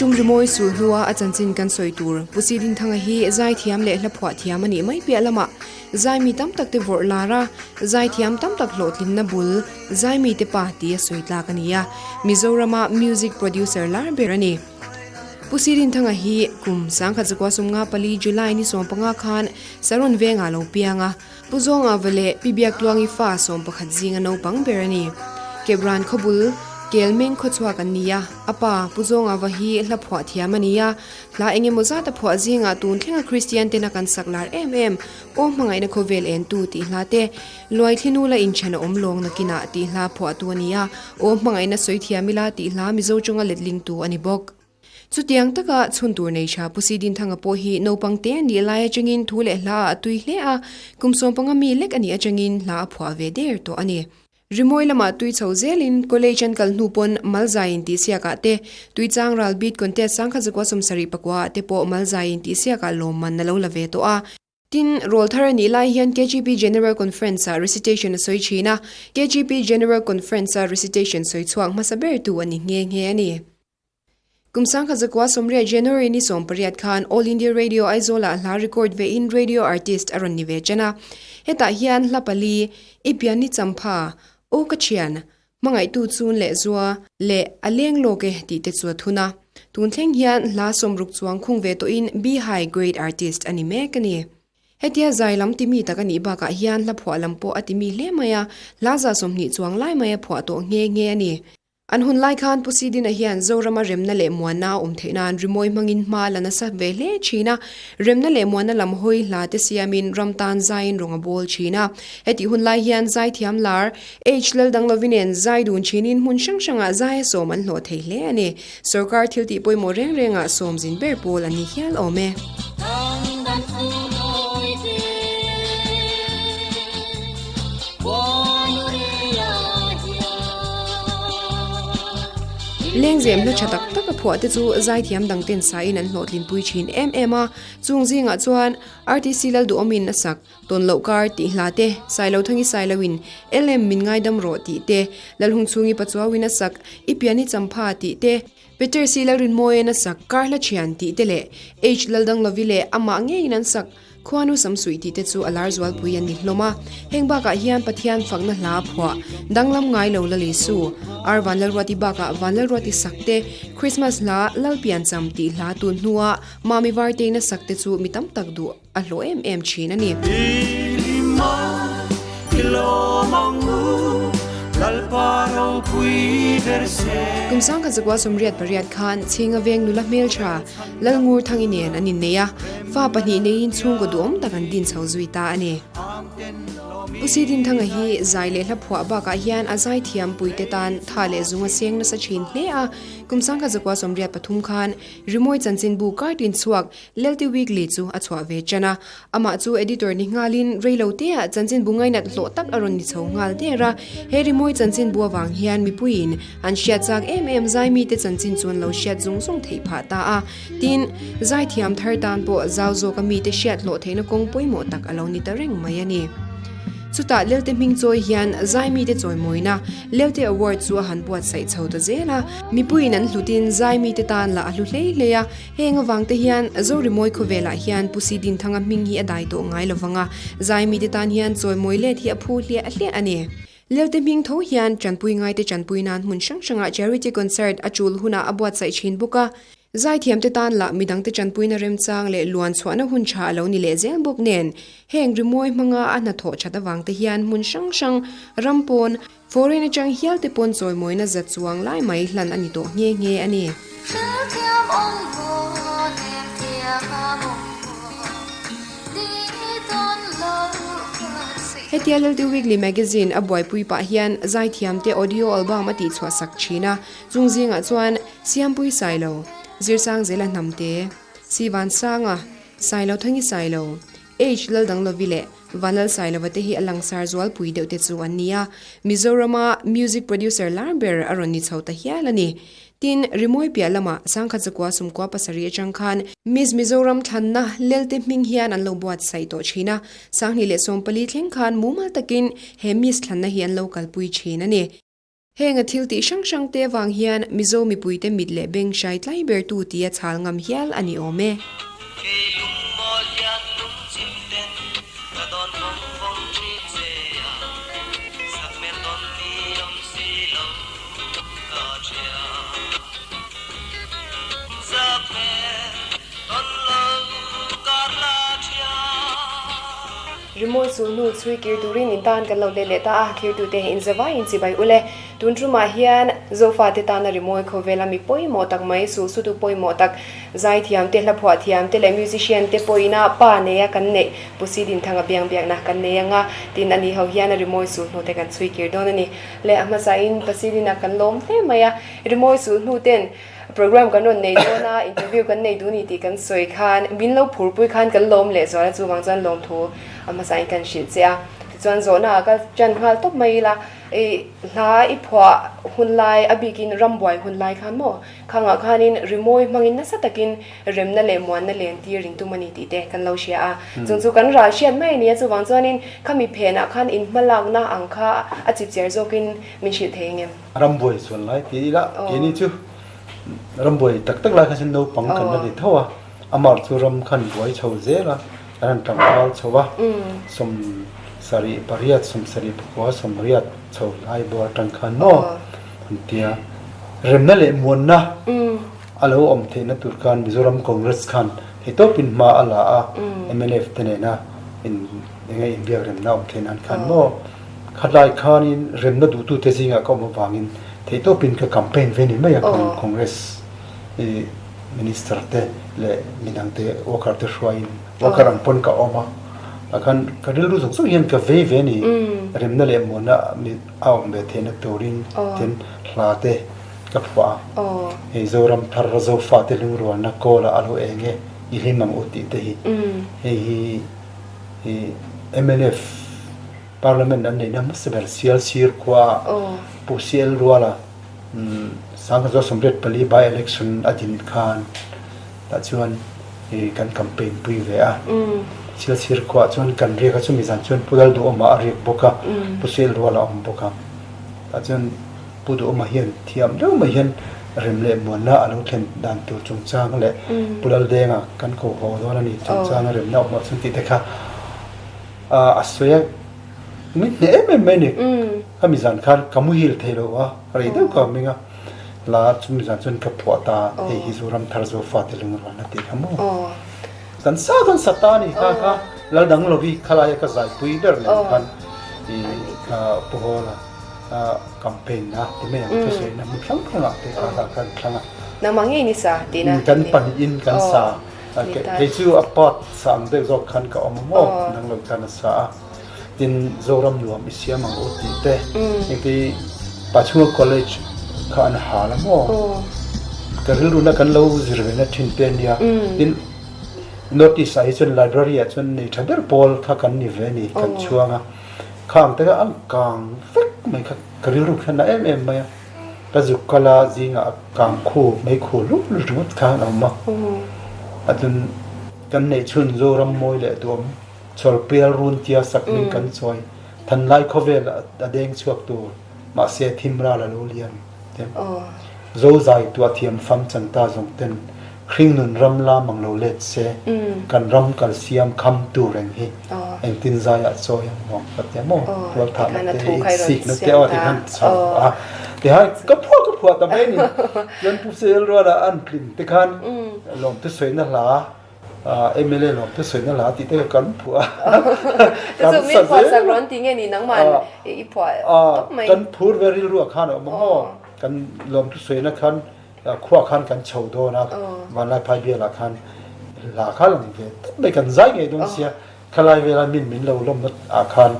tum rimawi sul hnua a chanchin kan sawi tur Pu Sidinthanga hi zaithiam leh hla phuah thiam a nih mai piah lamah zaimi tam tak te vawrh lar a, zaithiam tam tak hlawhtlinna bul zaimi te pa tia sawi tlak a ni a, Mizorama music producer lar ber a ni. Pu Sirinthanga hi kum 1924 July ni 15 khan Saron vengah lo piang a, Pu Zawnga va leh Pi Biaktluangi fa 11 zinga naupang ber a ni. Kebran khawbul Kelmeng khawchhuak an ni a, a pa Pu Zawnga va hi hla phuah thiam a ni a, hla eng emaw zata phuah zingah tun thlenga Kristian tena kan sak lar em em, Aw hmangaihna khawvel entu tih hla te, Luaithlinu la inthen a awm lawng nakinah tih hla phuahtu a ni a, Aw hmangaihna sawi thiam ila tih hla Mizo chunga letlingtu a ni bawk. Chutiang taka chhun tur nei tha Pu Sidinthanga pawh hi naupang te a nih lai atangin thu leh hla ah a tui hle a, kum 15 mi lek a nih atangin hla a phuah ve der tawh a ni. Rimawi lamah tui chho zelin college an kal hnu pawn Malzaiin tih siakah te, Tuichang ral beat contest 1974 ah te pawh Malzaiin tih siakah lawmman a lo la ve tawh a. Tin, rawl thar a nih lai hian KGP General Conference-ah recitation a sawi thin a, KGP General Conference-a recitation sawi chhuak hmasa bertu a ni nghe nghe a ni. Kum 1990 January ni 18 khan All India Radio Aizawl-ah hla record vein radio artist a rawn ni ve chen a. Hetah hian hla pali, I pian ni champha, Aw ka thian, Hmangaihtu chun leh zua, leh A leng lawk e tih te chu a thun a. Tun thleng hian hla sawmruk chuang khung ve tawhin Be High Grade Artist a ni mek a ni. Hetia zai lam timi tak a nih bakah hian hla phuah lam pawh a timi hle mai a, hla za 20 chuang lai mai a phuah tawh nghe nghe a ni. An hun lai khan Pu Sidina hian Zorama remna leh muanna a awm theih nan rimawi hmangin hma la nasa ve hle thin a, remna leh muanna lam hawi hla te siamin ram tan zaiin rawng a bawl thin a. Hetih hun lai hian zaithiam lar H Laldanglovinen zai dun thinin hmun hrang hrangah zai a sawm an hlawh thei hle a ni. Sorkar thil tih pawimawh reng rengah sawm zin ber pawl an ni hial awm e. Lengzem hla tha tak tak a phuah te chu zaithiam dang ten sain an hlawhtlinpui thin em em a, chung zingah chuan RTC Lalduhawmin a sak Tawn loh kar tih hla te, Sailothangi Sailoin LM min ngaidam rawh tih te, Lalhungchhungi Pachuauin a sak I pian i champha tih te, Peter C Lalrinmawiin a sak Kar hla thian tih te leh H Laldanglovi leh amah ngeiin an sak Khuanu Samsuih tih te chu a lar zualpui an ni hlawm a. Heng bakah hian Pathian fakna hla phuah danglam ngai lo Lalisu, Ar Vanlalruati bakah Vanlalruati sak te, Christmas hla Lalpiancham tih hla tun hnua Mami Varteina sak te chu mi tam tak duh a hlawh em em thin a ni. Kum 1988 khan Chhinga veng nula hmeltha Lalngur Thangi nen an innei a, fa pahnih neiin chhungkaw duhawm tak an din chho zui ta a ni. Pu Sidinthanga hi zai leh hla phuah bakah hian a zaithiam puite tan tha leh zung a seng nasa thin hle a, kum 1983 khan Rimawi chanchinbu kartin chhuak Lelte Weekly chu a chhuah ve ṭan a, amah chu editor ni nghalin reiloteah chanchinbu ngainat hlawh tak a rawn ni chho nghal der a. He rimawi chanchinbu avang hian mipuiin an hriat chak em em zaimite chanchin chu an lo hriat zung zung theih phah ta a. Tin, zaithiam thar tan pawh zau zawka mite hriat hlawh theihna kawng pawimawh tak a lo ni ta reng mai a ni. Chutah Lelte hming chawi hian zaimite chawimawina Lelte Award chu a han buatsaih chho ta zel a. Mipuiin an hlutin zaimite tan lah a hlu hlei hlei a. Heng avang te hian Zorimawi khawvelah hian Pu Sidinthanga hming hi a dai tawh ngai lovang a, zaimite tan hian chawimawi let hi a phu hliah hliah a ni. Lelte hming tho hian tanpui ngaite tanpui nan hmun hrang hrangah charity concert a tul hunah a buatsaih thin bawk a, zaithiamte tan lah midangte tanpuina remchang leh luan chhuahna hun tha a lo ni leh zel bawk nen, heng rimawi hmanga a hnathawh that avang te hian hmun hrang hrang ram pawn Foreign atang hial te pawn chawimawina za chuang lai mai hlan a ni tawh nghe nghe a ni. Hetia Lalti Weekly Magazine a buaipui pah hian zaithiam te audio album a tihchhuah sak thin a, chung zingah chuan Siampui Sailo, Zirsangzela Hnamte, Sivansanga, Sailothangi Sailo, H Laldanglovi leh Vanlalsailova te hi a langsar zualpui deuh te chu an ni a, Mizorama music producer lar ber a rawn ni chho ta hial a ni. Tin, rimawi piah lamah Sangkhat Zakua Sumkua pasarih atang khan Miss Mizoram thlanna Lelte hming hian an lo buatsaih tawh thin a, 2014 thleng khan mumal takin he Miss thlanna hi an lo kalpui thin a ni. Heng a thil tih hrang hrang te avang hian Mizo mipuite mit leh beng hrai tlai bertu tia chhal ngam hial a ni awm e. Kei lungmawl hian lungchim ten ka dawn vawng vawng thin che a, sakhmel dawn ni awm si lo ka hria. Sakhmel dawn lo kar la hria. Rimawi sulhnu chhui kir turin in tan kan lo let leh ta a, thirtute in zavai in chibai ule. Tun tumah hian Zofate tana rimawi khawvela mi pawimawh tak mai, sulsutu pawimawh tak, zaithiam te, hlaphuah thiam te leh musician te pawina pa neia kan neih Pu Sidinthanga biang biakna kan nei anga, tin ani ho hian a rimawi sulhnu te kan chhui kir dawn a ni. Le a hmasain Pa Sidina kan lawm hle mai a, rimawi sulhnu ten Program kan rawn nei dawn a, interview kan nei duh ni tih kan sawi khan min lo phurpui khan kan lawm leh zual a, chuvang chuan lawmthu a hmasain kan hrilh che a. Tichuan zawhna ah ka ṭan nghal tawp mai ila, i hla i phuah hun lai a bikin rambuai hun lai khan maw khangah khanin rimawi hmangin nasa takin remna leh muanna len tir in tum a ni tih te kan lo hria a. Chung chu kan ral hriat mai a ni a, chuvang chuanin khami phenah khan in hmalakna ang kha a chipchiar zawkin min hrilh thei engem? Rambuai chuan lai ti ila keini chu rambuai tak tak lai kha chuan naupang kan la ni tho a, amah chu ram khan buai chho zel a, kan han tlangval chho a, 78, 74, 80 chho lai bawr atang khan maw an tia remna leh muanna a lo awm theihna tur khan Mizoram Congress khan theitawpin hma a la a, mnf te nena in enge inbiak remna awm theih nan khan maw. Khatlai khanin remna duhtute zingah ka awm avangin theihtawpin ka campaign ve ni mai a, Congress minister te leh midangte worker te hruaiin worker ang pawn ka awm a, ah khan ka rilru zawng zawng hian ka vei ve ni, remna leh muanna a awm ve theihna turin tin hla te ka phuah a, hei Zoram thar Zofate lungrualna kawl ah a lo eng e, i hlim ang u tih te hi, hei hi mnf. Parliament an neihna hmasa ber Sialsir khua Pu CL Ruala 1984 by election a din khan tah chuan kan campaign pui ve a. Sialsir khuaah chuan kan riak a, chumi zan chuan Pu Lalduhawma a riak bawk a, Pu CL Ruala a awm bawk a. Tah chuan Pu Duhawma hian thiam deuh mai hian rem leh muanna a lo thlen dan tur chungchang leh Pu Laldenga kan ko haw dawn a ni chungchanga remna awm ah chuan tih te kha A sawi a, min hneh em em mai a ni. Khami zan khan ka muhil thei lo a, rei deuh ka meng a, la chumi zan chuan ka phuah ta a, hei hi Zoram thar Zofate lungrual a tih kha maw. Kan sa kan sa ta a ni kha kha Laldanglovi khalaia ka zaipui ber nen khan i Pu Hawla campaign na ti mai ang thusawi na hmun hrang hrangah te kha kha kan thlang a. Nangmah ngei ni sa tihna? Kan pahnihin kan sa. Kei chu a part sa ang deuh zawk khan ka awm a maw dang lo khan a sa a, tin Zoram nuam i siam ang u tih te engti Pachhunga College kha an hal a maw ka rilru na kan lo zir ve na thin te ania, tin North East ah hi chuan Library ah chuan nei tha ber pawl kha kan ni ve a ni kan chhuang a, khang te kha an kang vek mai kha ka rilru khan na em em mai a. Ka zuk kal a zingah a kang khu mei khu lut lut ringawt khan a awm a. A chun kan neih chhun Zoram mawi leh duam chawlpial run tia sak hming kan chawi thanlai khawvel a deng chhuak tur mahse thim ral a lo lian te. Zozai tuah thiam fam chan ta zawng ten Hringnun ram la mang lo let se, kan ram kal siam kham tu reng hi engtin zaiah chawi ang maw ka tia maw, tual thahna te, insikna te aw tikhan chho a, tihan ka phuah ka phuah ta mai a ni. Chuan Pu Sel ruala an tlin te khan lawmthu sawina hla, mla lawmthu sawina hla tih te kha kan phuah a, kan sa zel a, kan phur ve rilruah khan a awm a maw, kan lawmthu sawina khan Khuah khan kan chho dawn a, Vanlaiphai bialah khan hla kha lang ve tawp mai, kan zai ngei dawn sia, khalai vela min min lo lawmna ah khan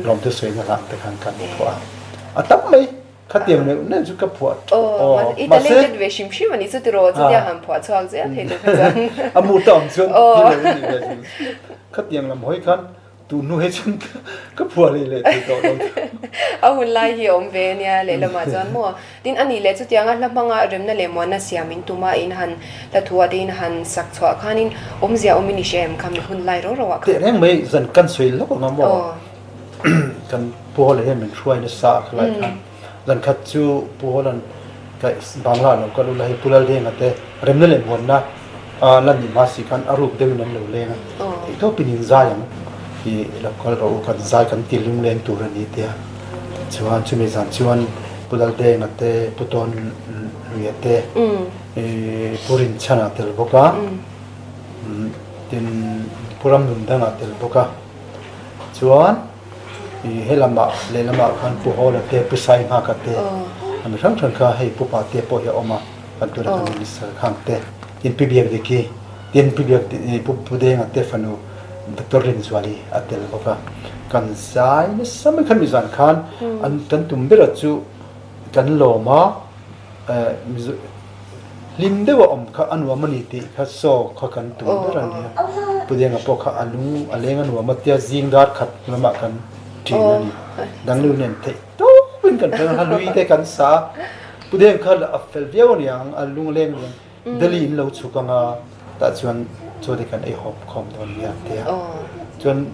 lawmte sawina hlang te khan kan phuah a, a tam mai, khatiang neuh neuh chu ka phuah teuh aw, mahse. I talented ve hrim hrim a ni chu tiraw, chutia han phuah chhuak zel thei tur kha chuan. A mu ta awm chuan thil lo ni ve chu, khatiang lam hawi khan Tun hnu hi chuan ka phuah leh leh thei tawh lo. A hun lai hi a awm ve a nia lehlamah chuan maw. Tin a nih leh chutianga hla hmanga remna leh muanna siam in tuma in han hla thu ah te in han sak chhuah khanin awmzia awmin i hria em kha mi hun lai ro ro ah khan. Tehreng mai zan kan sawi lawk ang a maw. Kan Paul hian min hruai nasa a khalai khan. Zan khat chu Pu Hawla'n ka Bangla lo kal ula hei Pu Laldenga te remna leh muanna lan ni hma si khan a ruk deuhin an lo leng a, theihtawpin in zai ang i lo kal rawh u kan zai kan ti lungleng tur a ni tia. Chuan chumi zan chuan Pu Laldenga te, Pu Tawn Luia te, Pu Rinchhana tel bawk a, tin Pu Ramnundanga tel bawk a. Chuan i helamah lehlamah khan Pu Hawla te, Pu Sainghaka te, a mi hrang hrang kha hei Pu Pate pawh hi a awm a, kan tuna kan minister khang te, tin Pi Biakdiki, tin Pi Biak Pu Pu Denga te fanu Doctor Rinzuali a tel bawk a. Kan zai nasa mai khan mi zan khan an kan tum ber a chu kan lawm a, Mizo hlim deuh a awm kha a nuam a ni tih kha saw kha kan tum ber a nia. Pu Denga pawh kha a lung a leng a nuam a tia zing dar khat lamah kan ṭin a ni. Danglu nen theih tawpin kan ṭhen a, hlui te kan sa a. Pu Denga kha a fel viau a niang, a lung a leng riang. Delhi in lo chhuk anga tah chuan chaw te kan ei hawp khawm dawn nia tia. Chuan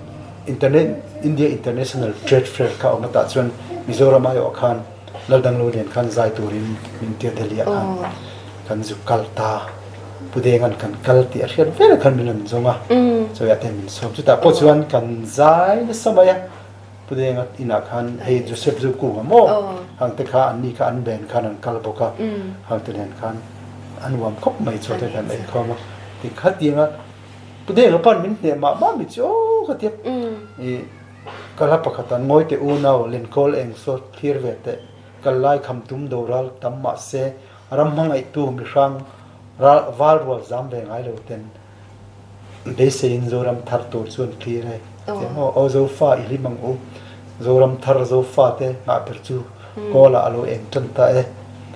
internet India International Trade Fair kha a awm a tah chuan Mizoram aiawh khan Laldanglo nen khan zai turin min tia Delhi ah khan kan zuk kal ta. Pu Denga'n kan kal tih a hriat vel khan min rawn zawng a, chawiah te min sawm. Chutah pawh chuan kan zai nasa mai a, Pu Denga inah khan hei Joseph Zukung a maw hang te kha anni kha an ben khan an kal bawk a, hang te nen khan a nuam khawp mai chaw te kan ei khawm a. Tikhatianga Pu Denga pawn min hneh mah mah mi chu aw ka tia. Ka hla pakhat an ngawi teh unau lenkawl eng saw thlir ve teh, kal lai kham tum do ral tam mah se ram hmangaihtu mihrang ral val rual zam ve ngai lo ten beiseiin Zoram thar tur chu an thlir e. Tiang aw aw Zofa i hlim ang u, Zoram thar Zofa te nghah ber chu kawl ah a lo eng tan ta e.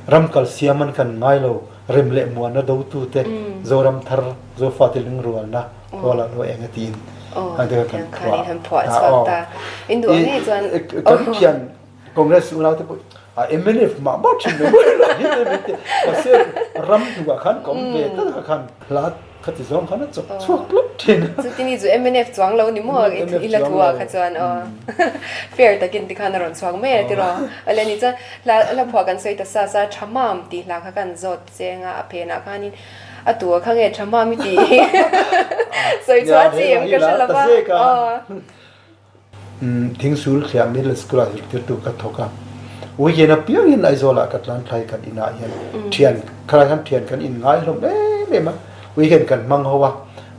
Ram kal siam an kan ngai lo, rem leh muana dotu te Zoram thar Zofa te lungrualna Kawl ah lo eng a tiin hang te kha kan phuah ta aw. Kan thian Congress unau te pawh a MNF mah mah thin lo maw lo hi te te mahse ram hnungah khan ka awm ve tlat kha khan hla kha ti zawng khan a chawk chhuak tlawp thin. Chutini chu MNF chuang lo ni maw i la thu ah kha chuan aw fair takin tikhan a rawn chhuak mai a tiraw. Awle ni chuan hla hla phuah kan sawi ta sa sa tha mam tih hla kha kan zawt cheng a a phenah khanin A tu a kha nge tha hma mi tih hi sawi chu a chi em ka hre lo va. Thingsul thliah middle school ah zirtirtu ka thawk a, weekend apiangin Aizawl ah ka tlan thlai kan inah hian thian khalai khan thian kan in ngai hlawm em em a, weekend kan hmang ho a,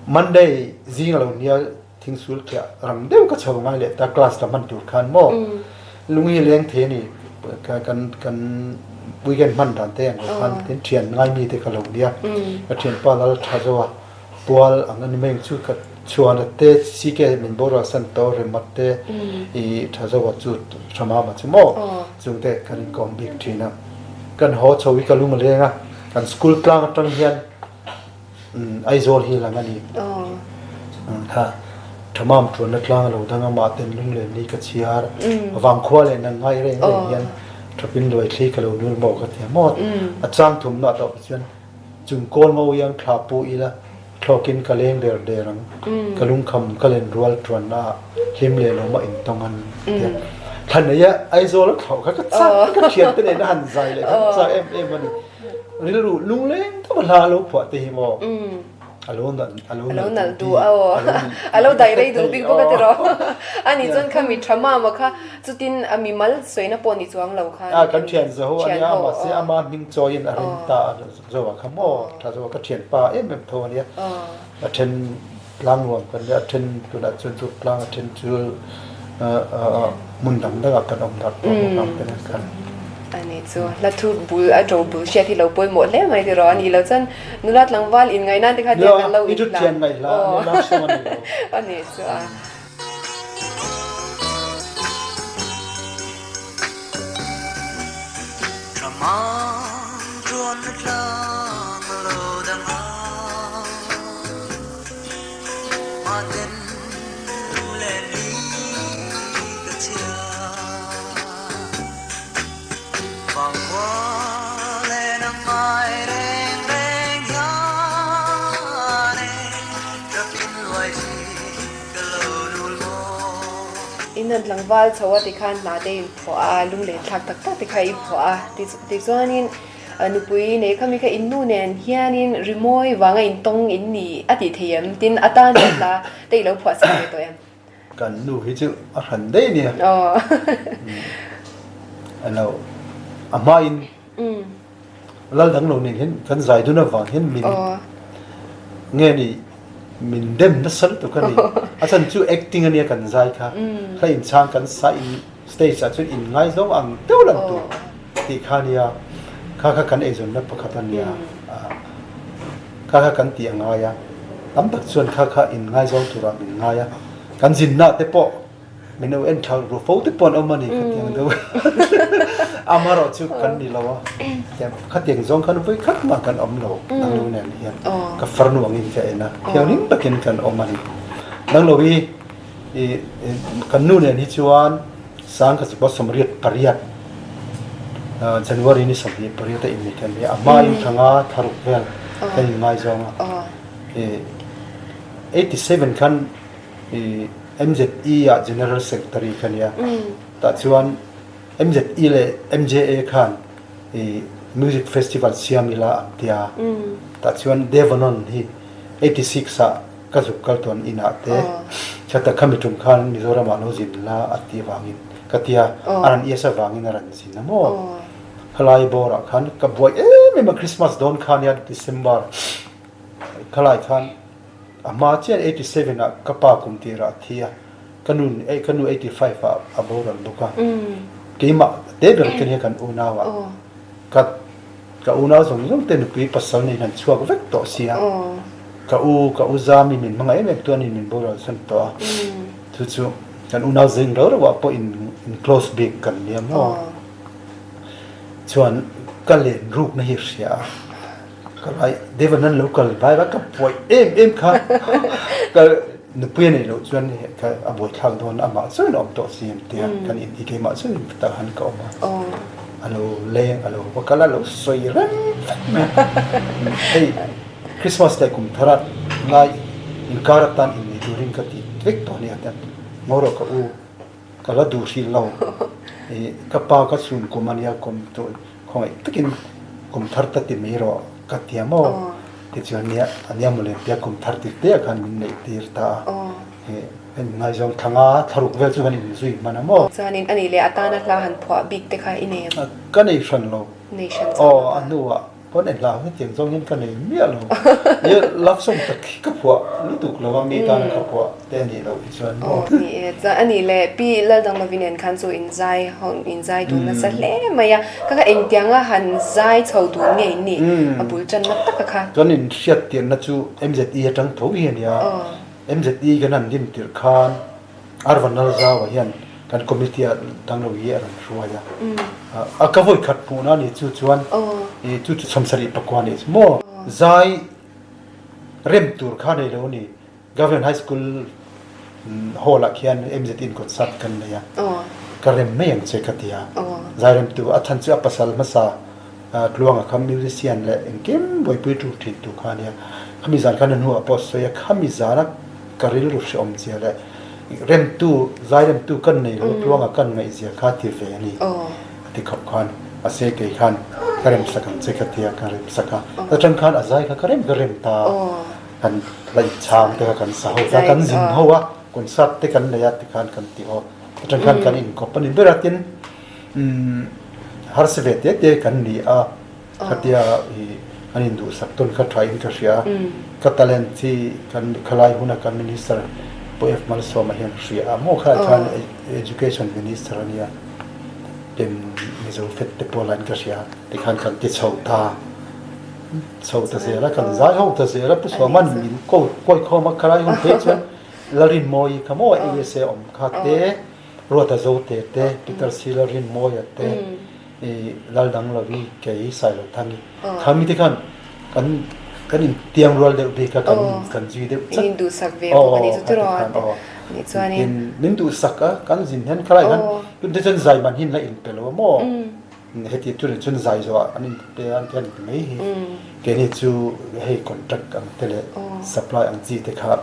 Monday zing a lo nia Thingsul thliah rang deuh ka chho ngai leh ta class la hman tur khan maw lung hi leng thei a ni kan kan weekend hman dan te ang lo khan tin thian ngai mi te ka lo nia ka thianpa lal tha zo a pual ang a ni mai ang chu ka chhuan a te CK min boruak san to remat te i tha zo a chu tha mama chu maw chung te kan inkawm bik thin a kan haw chho hi ka lung a leng a kan school tlang atang hian Aizawl hi lang a ni. Kha Thamam tuanna tlang a lo dang a, mah ten lunglen ni ka chhiar. Vangkhua leh nang ngai reng reng hian thapin luai thli ka lo nul maw ka ti a maw. A chang thumna a tawp chuan chung kawl ngo iang thla pu ila thlawkin ka leng der der ang. Ka lungkham ka len rual tuanna ah hlim leh lo mah intawng an ti a. Thla nei a Aizawl a thlawh kha ka chak ka thiante nen a han zai leh kha ka chak em em a ni. Rilru lungleng tak a hla a lo phuah te hi maw a lo nalh a lo nalh nalh duh a aw a lo dai rei duh bik bawk a tiraw a nih chuan kha mi tha mam a kha chutin a mi mal sawina pawh ni chuang lo khan a kan thian zaho a nia mahse ama hming chawiin a rin ta a zo a kha maw tha zo a ka thianpa em em tho a nia a then Tlang nuam kan nia, a then tunah chuan chu tlang a then chu hmun dang dangah kan awm darh tawh bawk ang te khan. Ani chu hla thu bul a to bul hriat hi lo pawimawh hle mai tiraw a ni lo chuan nula tlangval in ngaih nan te kha tiang kan lo in hlan. Thian ngaih hla a ni love song a ni lo. Ani chu a. In han tlangval chho a tikhan hna te in phuah a, lunglen thlak tak tak te kha i phuah a. Tichuanin nupui nei kha mi kha in nu nen hianin rimawi vanga intawng in ni a tih thei em? Tin, a tan hian hla te i lo phuah sak ve tawh em? Kan nu hi chu a hran daih a nia. A lo a hmain lal dang lo nen hian kan zai dun avang hian min nge ni min dem nasa lutuk a ni. A chhan chu acting a nia kan zai kha. Hla inchhang kan sa in stage ah chuan in ngaizawng ang deuh lang tur tih kha a nia. Kha kha kan eizawnna pakhat a nia. Kha kha kan tih a ngai a, tam tak chuan kha kha in ngaizawng turah min ngai a, kan zinna te pawh min lo en tha ru fo te pawh an awm a ni khatiang deuh amaherawh chu kan ni lo a, khatiang zawng khan vawi khat mah kan awm lo Danglo nen hian ka farnu angin ka en a, thianghlim takin kan awm a ni. Danglo hi kan nu nen hi chuan Sangkhazupa 88, January ni 28 a inneih kan ni a, a hmain thla nga thla ruk vel kan inngaizawng a. 87 khan MZE ah General Secretary ka ni a, tah chuan MZE leh MJA khan Music Festival siam ila an ti a, tah chuan Devanon hi 86 ah Ka zuk kal tawn inah te chata khami tum khan Mizoram ah lo zin la a tih avangin ka ti a, a rawn ias avangin a rawn zin a maw? Khalai bawr ah khan ka buai em em a Christmas dawn khan hian December khalai khan a hma chiah 87 ah ka pa kum tirah a thi a, ka nu ka nu 85 ah a boral bawk a, keimah te ber te nia kan unau ah ka Ka unau zawng zawng te nupui pasal nen an chhuak vek tawh sia. Ka u, ka u Zami min hmangaih em em tu anin min boral san tawh a. Chu chu kan unau zing rau rauh ah pawh in in close bik kan nia maw. Chuan ka len rukna hi hria a. Ka lai Devanan lo kal vai va ka buai em em kha. Ka nupui a neih loh chuan ka a buaithlak dawn amah chuan a awm tawh si em tia kan in hi keimah chuan tah han ka awm a. A lo leng a lo va kal a lo sawi reng vek mai a. Hei Christmas leh kum thar a ngai inkar atan innei turin ka ti vek tawh a nia tiang ngaw rawh ka u ka la duh hrih lo ih ka pa ka chhun kum a nia kum tur khawngaih takin kum thar ta ti mai rawh ka ti a maw tichuan nia a nia mawle tia kum thar ti te ah khan min neih tir ta a. Hei ngaizawng thla nga thla ruk vel chu kan inzui hman a maw? Chuanin a nih leh atana hla han phuah bik te kha i nei em? Ka nei hran lo. Nei hran chuan lo. Aw, a hnuah pawn en hla hetiang zawng hian ka nei miah lo. Nia love song tak hi ka phuah lutuk lo a, mi tana ka phuah te a nih loh hi chuan maw? Aw, ni e. Chuan a nih leh Pi Laldanglovi nen khan chu inzai ho inzai dun nasa hle mai a. Kha kha engtianga han zai chho dun nge in nih? A bul tanna taka kha. Chuan inhriattirna chu MZE atang tho hi a nia. MZE kan han din tirh khan Arvanal Zaua hian kan committee ah danglo hi a rawn hruai a. A ka vawi khat hmuhna a ni chu chuan chu chu 70 pakua nih chu maw. Zai rem tur kha nei lo a ni. Government High School hall ah khian MZE in concert kan nei a. Ka rem mai ang che ka ti a. Zai rem tu a chhan chu a pasal hmasa Tluanga kha musician leh engkim buaipui tu thin tu kha a nia. Khami zan khan a hnuah pawh sawi a, khami zana ka rilru hrehawm zia leh remtu, zai remtu kan nei lo Tluanga kan ngaih zia kha ti ve a ni. A ti khawp khan mahse kei khan ka rem sak ang che ka ti a, ka rem sak a. Atang khan a zai kha ka rem ka rem ta a, kan la inchhang te kha kan sa ho ta, kan zin ho a, concert te kan nei a tikhan kan ti ho. Atang khan kan inkawp a ni ber a, tin Umm harsa ve te te kan ni a, khatia i an induhsak tawn kha tha in ka hria a, ka talent hi kan khalai huna kan minister Pu F Malsawma hian hria a maw kha khan education minister a nia pen Mizo fet te pawh lain ka hria tikhan kan ti chho ta chho ta zel a kan zai ho ta zel a Pu Sawma'n min ko kawi khawm a khalai hun phei chuan Lalrinmawii kha maw ASA awm kha te. Ruata Zote te, Peter Sila Rinmawia te, i Laldanglovi kei Sailothangi khami te khan kan kan intiang rual deuh bik a kan kan zui deuh chat. In duhsak ve bawk a ni chu tiraw ni chuanin. Min duhsak a kan zin hian khalai khan tun te chuan zai man hi an la inpe lo a maw heti tunah chuan zai zawh an inpe a an ti mai hi keini chu hei contract ang te leh supply ang chi te kha.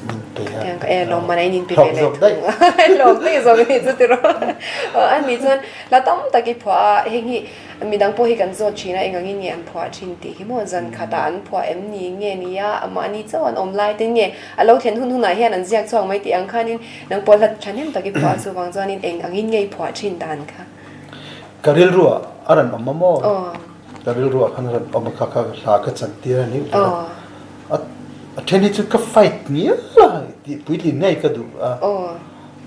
min pe a. Tiang e lawm man a in inpe ve leh thung a. Lawm daih zawk a nih chu tiraw. A nih chuan hla tam tak i phuah a, heng hi midang pawh hi kan zawt thin a, eng angin nge an phuah thin tih hi maw zan khatah an phuah em ni nge nia mahni chauh an awm lai te nge a lo thlen hun hunah hian an ziak chhuak mai tih ang khanin nang pawh hla thahnem tak i phuah a chuvang chuanin eng angin nge i phuah thin dan kha. Ka rilruah a rawn awm a maw? Ka rilruah khan a rawn awm a kha kha hla ka chan tir a ni ber a. A then hi chu ka fight ngial a tih puitlin ngei ka duh a.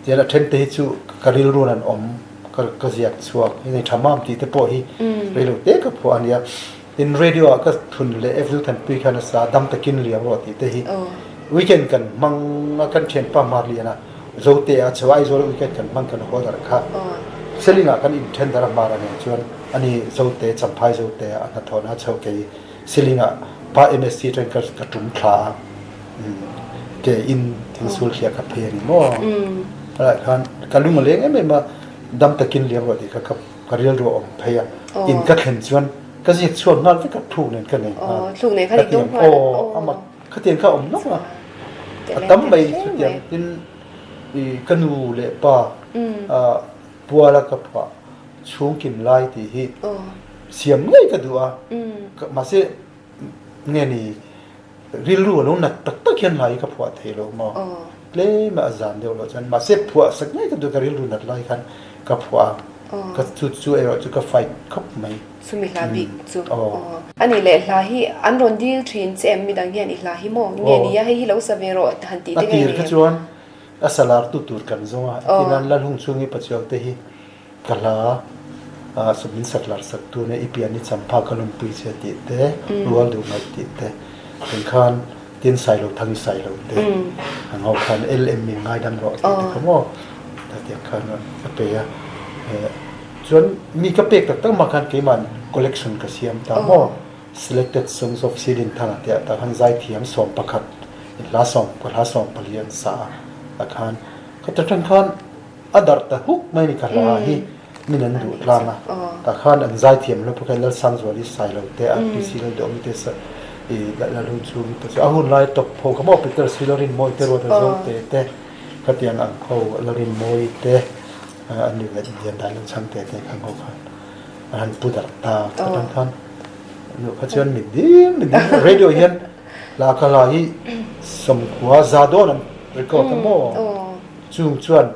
Tian a then te hi chu ka rilruah an awm ka ka ziak chhuak hei nei tha mam tih te pawh hi reilo te ka phuah a nia. Tin radio ah ka thun leh Evil Thanpui khan a sa dam takin liam rawh tih te hi weekend kan hmang a kan thianpa Hmarlian a Zote a chho a Aizawl weekend kan hmang kan haw darh kha Seling ah kan inthen darh a Hmara nen chuan ani Zote Champhai Zote a hnathawhna a chho kei Seling ah pa MSc atangin ka ka tum thla a ke in thingsul hliah ka phei a ni maw helai khan ka lung a leng em em a dam takin liam rawh tih kha ka ka rilru a awm phei a in ka thlen chuan ka ziak chhuak nghal vek a thluk nen ka nei nghal aw ama Khatiang kha a awm nawk a, a tam mai chutiang tin i ka nu leh pa puala ka phuah chhungkim lai tih hi siam ngei ka duh a, mahse nge ni rilru a lo nat tak tak hian hlai hi ka phuah thei lo maw, tlem a zan deuh loh chuan mahse phuah sak ngei ka duh ka rilru nat lai khan ka phuah a, ka chu chu erawh chu ka fight khawp mai. Chumi hla bik chu aw. A nih leh hla hi an rawn dil thin che em midang hian i hla hi maw nge nia hei hi lo sa ve rawh han tih te A tir kha chuan a sa lar tu tur kan zawng a tinan Lalhung chhungi Pachuau te hi ka hla a min sak lar sak tu nia i pian i champha ka lawmpui che tih te rual duh ngaih tih te eng khan tin Sailo Thangi Sailo te ang ho khan LM min ngaidam rawh tih te kha maw ta tiang khan a pe a. Chuan mi ka pek tak tak mah khan keima'n collection ka siam ta maw? Selected Songs of Silinthanga tih ah tah khan zaithiam 11 in hla sawm hla 14 an sa a tah khan ka ta tang khan a darh ta huk mai ni ka hla hi min an duh tlang a tah khan an zaithiam lo pawh khan Lalsangzuali Sailo te RPC Lalduhawmi te sa i Lalhunchhungi te chu a hun lai tawp ho kha maw Peter Silorinmawi te Ruata Zote te khatiang ang ho Larinmawi te An ni leh Indian dai lo chhang te te kha ngho khan an han pu darh ta ka tan khan nu kha chuan mi ding mi ding radio hian la ka la hi sawmkhua za dawn an record a maw chung chuan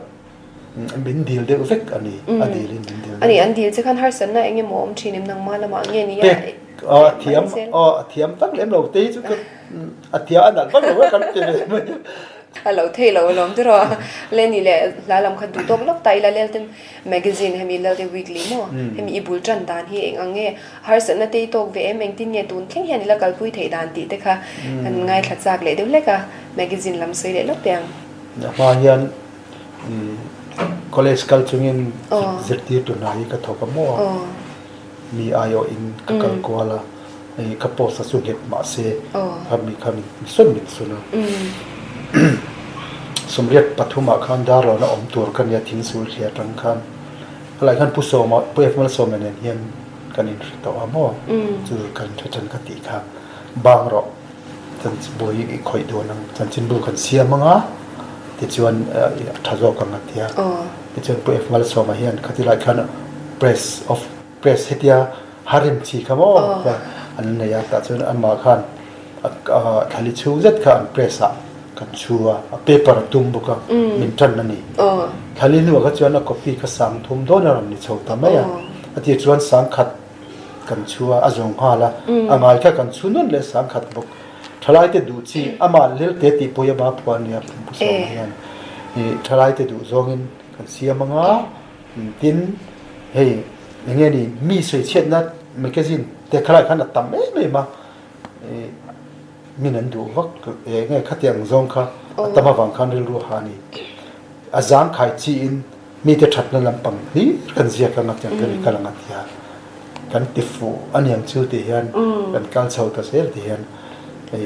min dil deuh vek a ni a dil in min dil ani an dil che khan harsatna eng emaw awm thin em nangmah lamah nge ni a a thiam a thiam vak lem lo te hi chu ka a thiam a nalh vak lo kan ti ve mai. A lo thei lo alawm ti rawh. Lenny leh hla lam kha duh tawk lawk ta ila Lelte Magazine hemi Lelte Weekly maw hemi i bul tan dan hi eng ang nge harsatna te i tawk ve em engtin nge tun thleng hian ila kalpui theih dan tih te kha kan ngaithla chak leh deuh hlek a magazine lam sawi leh lawk teh ang. A hma hian college kal chungin zirtirtu hna hi ka thawk a maw? Mi aiawh in ka kal kual a, hei ka post a chu nghet mah se kha mi kha min sawn mit sun a. 83 ah khan Darlawn a awm tur ka nia thingsul thli atang khan helai khan Pu Sawma Pu F Malsawma nen hian kan inhre tawh a maw chu kan hre tan ka tih kha bang rawh chanchinbu hi i khawih dawn ang chanchinbu kan siam ang a tichuan a tha zawk ang a tia tichuan Pu F Malsawma hian khatilai khan press of press hetia harem chi kha maw an nei a tah chuan amah khan thlali chhung zet kha an press ah kan chhu a a paper a tum bawk a min tan a ni thlali hnuah kha chuan a copy kha sang thum dawn a rawn ni chho ta mai a a tir chuan sang khat kan chhu a a zawng nghal a a ngai kha kan chhu nawn leh sang khat bawk thalai te duh chi amah lelte tih pawh hi ama phuah a nia Pu Sawma hian ih thalai te duh zawngin kan siam ang a. Tin, hei eng nge ni mi sawichhiatna magazine te khalai khan a tam em em a, min an duh vak eng nge khatiang zawng kha a tam avang khan rilru ha a ni. A zangkhai chiin mite thatna lampang hlir kan ziak ang a tiang kan kal ang a tia kan ti fuh a niang chu tih hian kan kal chho ta zel tih hian hei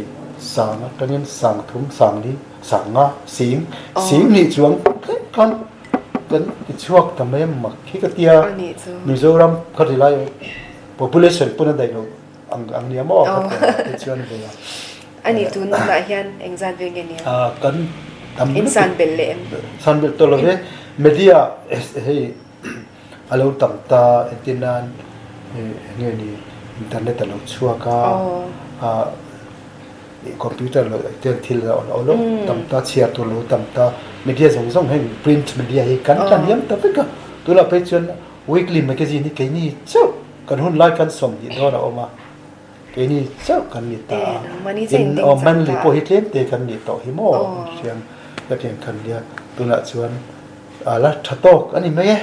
sang atangin sang thum sang li sang nga sing sing hnih chuang tlem khan Kan ti chhuak ta mai mak hi ka tia Mizoram kha ti lai population pawn a daih lo ang ang nia maw kha ti chuan ve a. A nih tunah hian engzat vel nge nia? Kan tam In san belh leh em? San belh tawh lo ve. Media hei a lo tam ta entir nan eng nge ni internet a lo chhuak a, computer lo ten thil a lo tam ta, chhiar tur a lo tam ta. Media zawng zawng heng print media hi kan tla hniam ta vek a. Tunah phei chuan weekly magazine hi keini chauh kan hun lai kan 20 dawn a awm a. Keini chauh kan ni ta a, in aw manly pawh hi tlem te kan nih tawh hi maw hriang hetiang kan nia tunah chuan a la tha tawk a ni mai e,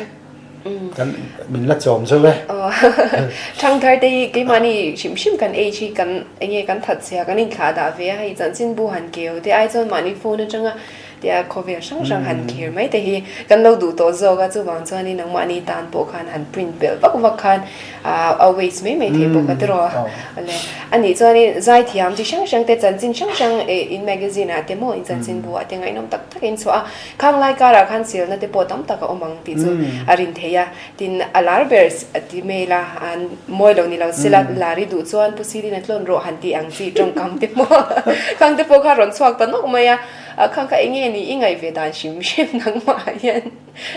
kan min la chawm zo e. Thangthar te hi keimahni hrim hrim kan age hi kan enge kan that chhia kan inthlah dah ve a, hei chanchin bu han keu te ai chuan mahni phone atanga Tia khawvel hrang hrang han thlir mai te hi kan lo duh tawh zawk a, chuvang chuanin nangmahni tan pawh khan han print belh vak vak khan a waste mai mai thei bawk a tiraw. Awle a nih chuanin zaithiam chi hrang hrang te chanchin hrang hrang in magazine ah te maw in chanchin bu ah te ngaihnawm tak tak in chhuah a, khang lai karah khan selna te pawh tam tak a awm ang tih chu a rin thei a, tin a lar ber ti mai ila an mawi lo ni lo sela lar i duh chuan Pu Sirin a tlawn rawh han tih ang chi tawngkam te maw khang te pawh kha rawn chhuak ta nawk mai a. A khang kha enge ni i ngaih ve dan hrim hrim nangmah hian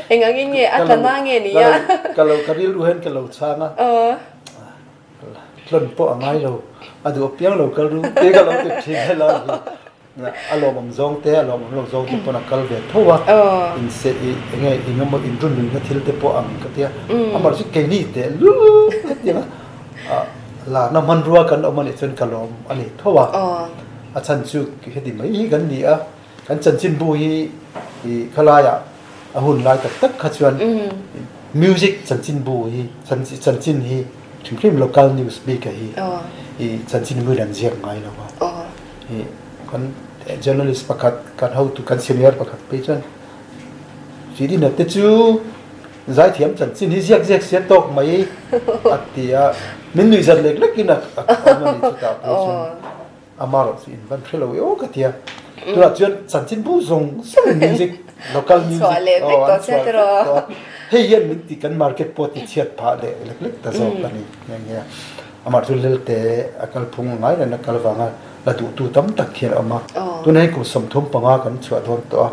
eng angin nge a tla na nge ni a? Ka lo ka rilru hian ka lo chhang a, tlawn pawh a ngai lo, a duh apiang lo kal ru te ka lo ti thin helai hi a lawmawm zawng te a lawmawm lo zawng te pawn a kal ve tho a, inse i enge engemaw inrunluina thil te pawh ang ka tia, amaherawhchu chu keini teh lul hetiang a larna hmanrua kan awm anih chuan ka lawm a ni tho a. A chhan chu heti mai hi kan ni a, kan chanchinbu hi i khalaiah a hun lai tak tak kha chuan music chanchinbu hi chanchin hi hrim hrim local news bik a hi i chanchinbu in an ziak ngai lo a. I kan journalist pakhat kan hotu kan senior pakhat phei chuan Fidina te chu zaithiam chanchin hi ziak ziak sia tawk mai a ti a, min nuihzat lek lekin a awm a ni chutah phei chuan. Amarawh chu in van hre lo e aw ka ti a, tunah chuan chanchin bu zawng zawng music local music chhuah leh vek tawh sia tiraw. Hei hian min ti kan market pawh ti chhiat phah leh lek lek ta zawk a ni nghe nghe a. Amah chu Lelte a kal phung ngai reng a kal vanga la duhtu tam tak hian a awm a. Tunah hian kum 35 kan chhuah dawn tawh a,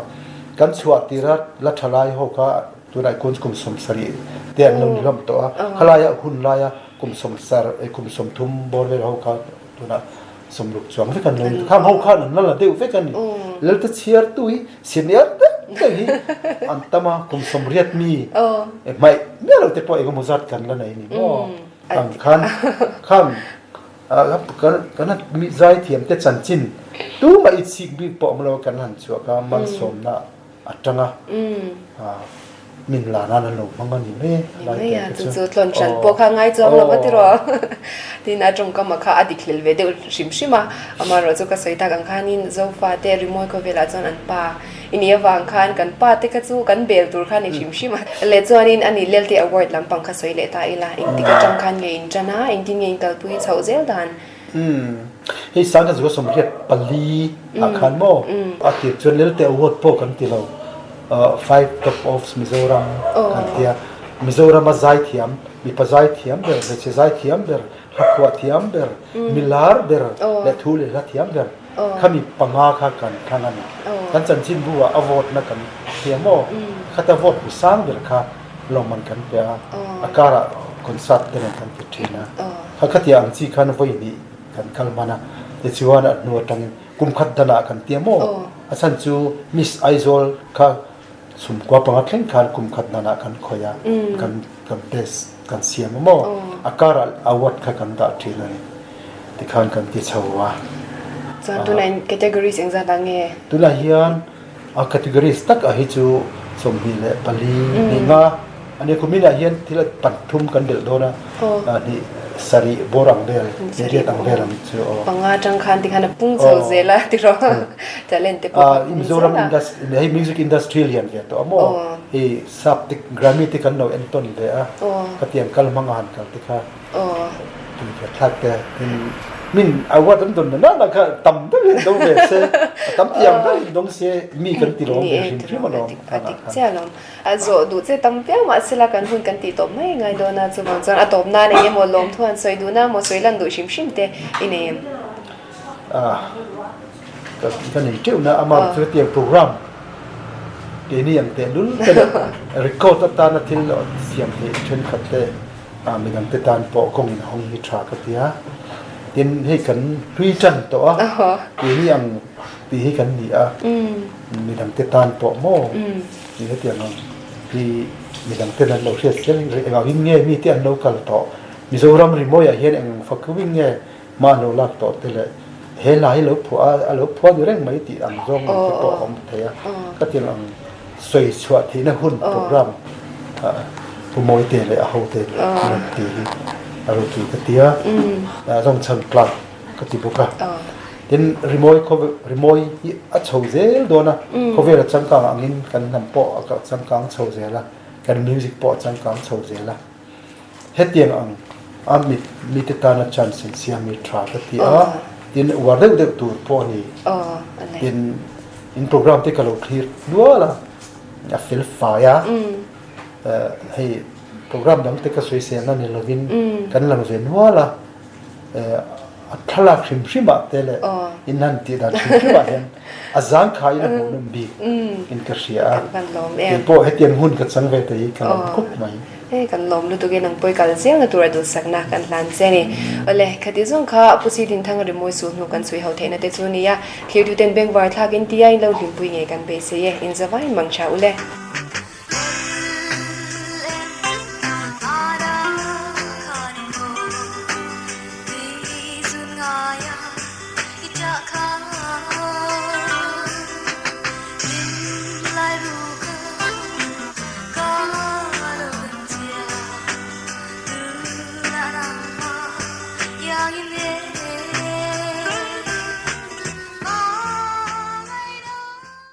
kan chhuah tira la tha lai ho kha tunah hian kum 70 te an lo ni hlawm tawh a, khalaia hun laia kum 70 kum 30 bawr vel ho kha Tunah sawmruk chuang vek an lo ni. Khang ho khan an la la deuh vek a ni. Lelte chhiar tu hi senior deuh deuh hi an tam a, kum 80 mi hmaih miah lo te pawh engemaw zat kan la nei a ni maw? Ang khan khang kan mi zaithiam te chanchin tumah i chik bik pawh awm lo kan han chhuak a, malsawmna atanga min la nan an lo hmang a ni mai Ni mai a, chu chu tlawn hran pawh kha ngai chuang lo va tiraw. Tin a tawngkam a kha a dik hlel ve deuh hrim hrim a, amaherawh chu ka sawi tak ang khanin Zofa te rimawi khawvelah chuan an pa i nih avang khan kan pa te kha chu kan bel tur kha a ni hrim hrim a. Leh chuanin a nih Lelte Award lampang kha sawi leh ta ila, engtik atang khan nge in tan a, engtin nge in kalpui chhoh zel dan? Umm, hei Sangha Zuka 84 ah khan maw a tir chuan Lelte Award pawh kan ti lo, Five Top of Mizoram kan ti a, Mizorama zaithiam, mipa zaithiam ber, hmeichhe zaithiam ber, hlaphuah thiam ber, milar ber leh thu leh hla thiam ber khami panga kha kan thlang a ni. Kan chanchinbu ah a vote na kan hria maw, khata vote hmu sang ber kha lawmman kan pe a, a karah concert te nen kan ti thin a. Kha khatia ang chi khan vawi hnih kan kal hman a, tichuan a hnu atangin kum khat danah kan tia maw? A chhan chu Miss Aizawl kha chhumkua panga thleng khan kum khat danah kan khawih a, kan kan test kan siam a maw? A karah award kha kan dah thin a ni. Tikhan kan ti chho a. Chuan tunah in categories engzat ah nge? Tunah hian A categories tak ah hi chu 24 ni nga a nia kumin ah hian thil pathum kan belh dawn a hnih sarih bawr ang vel ni riat ang vel ang chu aw. Panga tang khan tikhan a pung chho zel a tiraw talent te pawh a pung zel a. Mizoram hei music industry lian ve tawh a maw hei sap te Grammy te kan lo entawn ve a khatiang kal hmang a han kal te kha. Thlak te min award an don na na kha tam deuh in dong ve se tam tiang ber in dong se mi kan ti lawm ve hrim hrim alawm a dik che alawm a zawh duh che tam viau mah sela kan hun kan tih tawp mai ngai dawn a chuvang chuan a tawp nan eng emaw lawm thu han sawi duh na maw sawi lan duh hrim hrim te i nei em? Ka nei teuh na ama chu hetiang program keini ang teh lul te leh record atana thil siam theih thenkhat te midang te tan pawh kawng in hawng hi tha ka ti a. Tin hei kan hlui tan tawh a, keini ang tih hi kan ni a, midang te tan pawh maw tih hetiang ang hi midang ten an lo hriat zel engah in nge mite an lo kal tawh Mizoram rimawiah hian eng fakawin nge Mah lo lak tawh te leh he hla hi lo phuah a, a lo phuah ni reng mai tih ang zawng ang te pawh a awm thei a. Ka tiang ang sawi chhuah theihna hun program Pu Mawite leh a hote leh rawn ti hi a ropui ka ti a, zawng chhan tlak ka ti bawk a. Tin, rimawi khawvel rimawi hi a chho zel dawn a, khawvel a changkang angin kan hnam pawh a changkang chho zel a, kan music pawh a changkang chho zel a. Hetiang ang a mit mite tana chance in siam hi tha ka ti a, tin uar deuh deuh tur pawh a ni. Tin in program te ka lo thlir nual a, a fel fai a, hei program dang te ka sawi selna ni lovin kan lang ve nual a, a thlalak hrim hrim ah te leh in han tih dan hrim hrim ah hian a zangkhai in a hmuhnawm bik in ka hria a, keipawh hetiang hun ka chang ve thei hi ka lawm khawp mai. Hei kan lawm lutuk in ang pawi kal zel na tur a duhsakna kan hlan che a ni. Awle, khati zawng kha Pu Si Dinthanga rimawi sul hnu kan chhui ho theihna te chu nia, thlir tuten bengvar thlak in tia in lo hlimpui ngei kan beisei e, in zavai mang tha ule.